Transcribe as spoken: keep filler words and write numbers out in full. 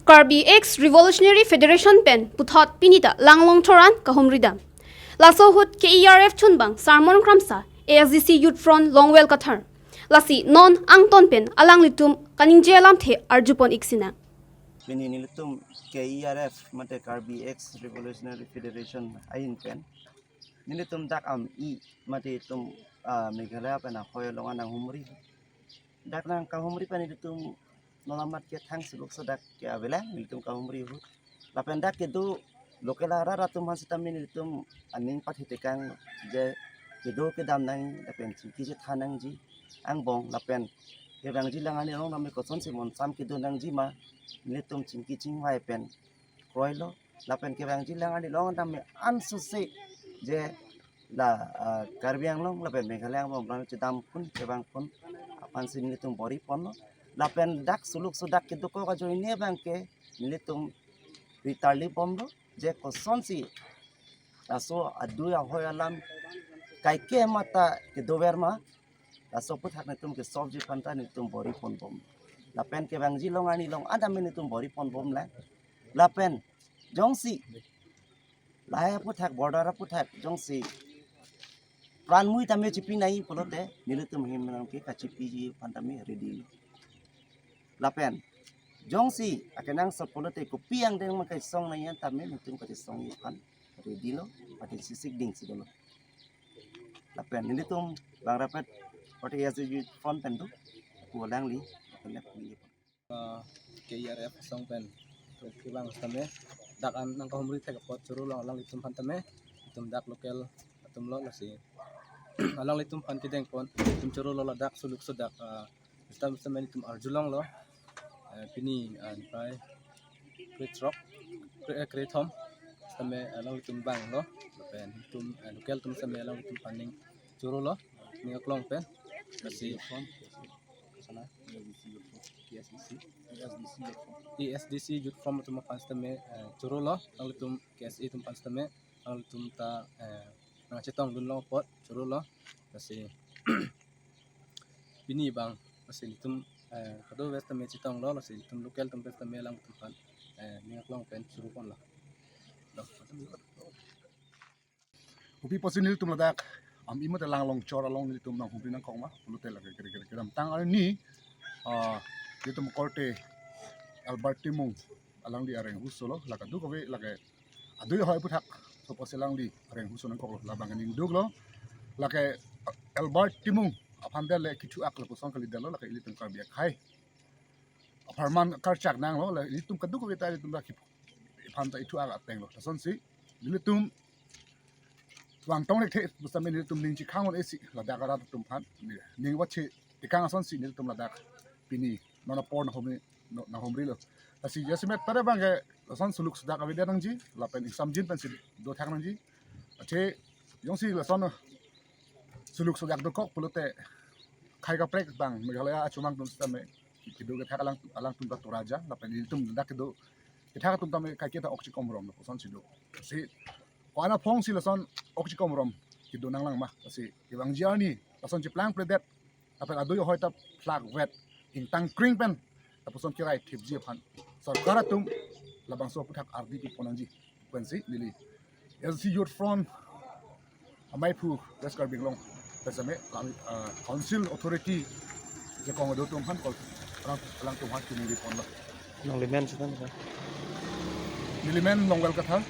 Karbi Ex Revolutionary Federation pen puthot pini ta Langlongchor an kahumri dam. Laso ahut K E R F chunbang Sarmon Kramsa, A S D C Youth Front Longwel Kathar. Lasi non angton pen alanglitum kaningje alamthe arjupon ik sinang. Pini nelitum K E R F mate Karbi Ex Revolutionary Federation ahin pen nelitum dak am-i mate itum, ah, Meghalaya pen ahoi along an nanghumri. Dak nangkahumri pen nelitum non amat ke thang suluk sodak ke avelang nelitum kahumri ahut. Lapen dak kedo local arat atum aphan sitame nelitum aning pathitekang je kedo kedam nang lapen chingki chethan nangji angbong lapen kevangji lang arni along tame kosonsi monsam kedo nangji ma nelitum chingki chingvai pen kroilo. Lapen kevangji lang arni along tame ansose je la, ah, Karbi Anglong lapen Meghalaya angbong abang chedam pon kevang pon aphansi nelitum bor-i ponlo. Lapen dak suluk sodak kedokok ajoine abang ke nelitum ritarli bomlo je kosonsi laso adui ahoi alam kaike mata kedover ma laso aphuthak nelitum ke solve ji aphan ta nelitum bor-i pon bom. Lapen kevangji long arni along an tame nelitum bor-i pon bomlang. Lapen jongsi lahai aphuthak border aphuthak jongsi pran mui tame chipi nai pulote nelitum hem nang ke kachipiji aphan tame ready. Lapen jongsi akenangsot pulote kopi angdeng ma kesong nai an tame nelitum kachesongji aphan ready lo, pati sisik ding si dolo. Lapen nelitum bang rapet pati A S D C Youth Front pen do, pu alangli, lapen nelitum K E R F asong pen to kevang sitame dak an nangkahumri thek apot choro lo alanglitum aphan tame, itum dak local atum lo, lasi alanglitum aphan kedeng pon itum choro lo ladak suluk sodak, ah, sitame sitame itum arjulonglo, eh, pini, ah, nipai krethrok, kre- eh, krethom sitame alanglitum vanglo, lapen itum, eh, local atum sitame alanglitum aphan ning choro lo, ning aklong pen, lasi sana A S D C, A S D C Youth Front atum aphan sitame, eh, choro lo, alanglitum K S A atum aphan sitame, alanglitum ta, eh, nangchetongdun long apot choro lo, lasi pini bang, lasi itum, eh, kado ves tame chetonglo, lasi itum local atum ves tame alanglitum aphan, eh, ning aklong pen choro ponlo. Kopi pusi nelitum ladak am-i mate Langlongchor along nelitum nanghumri nangkok ma pulote lake kere kere kedamtang arni, ah, nelitum korte Albert Timung alangli areng huso lo, lake duk kave lake adui ahoi aphuthak so pusi alangli areng huso nangkoklo, labang ning duklo. Lake Albert Timung aphan det le kithu ak lapuson kalidet lo, lake ilitum Karbi akhei apharman karchak nanglo, lake ilitum kaduk kave ta ilitum dak aphan ta ithu ak atenglo. Lasonsi nelitum vangtong thekthe pusitame nelitum ning chikhang un-e si ladak arat atum aphan ning vachetekang asonsi nelitum ladak pini non apor nanghumri, nanghumrilo. Lasi jasemet pada abang ke lason suluk sodak avedet nangji lapen ingsamjin pensi dothak nangji. Athe jongsi lason suluk sodak dokok pulote khei kaprek abang Meghalaya achomang atum sitame kedo kethak alang, alangtum ta tora ja, lapen ilitum dak kedo kethak atum tame kaike ta ok chikomrom lo, kosonsi do. Si ko-an aphongsi lason ok chikomrom kedo nanglang ma, si kevangji arni lason cheplangpledet lapen adui ahoi ta phlak vet ingtang kring pen lapuson kerai thipji aphan sorkar atum labangso aphuthak ardi pipon nangji pensi neli A S D C Youth Front amaiphu West Karbi Anglong pen sitame, ah, Council Authority jakong kedo atum aphan kol alang, alangtum aphan chiningri ponlo. Nangli men sitame, sir? Neli men Longwel Kathar.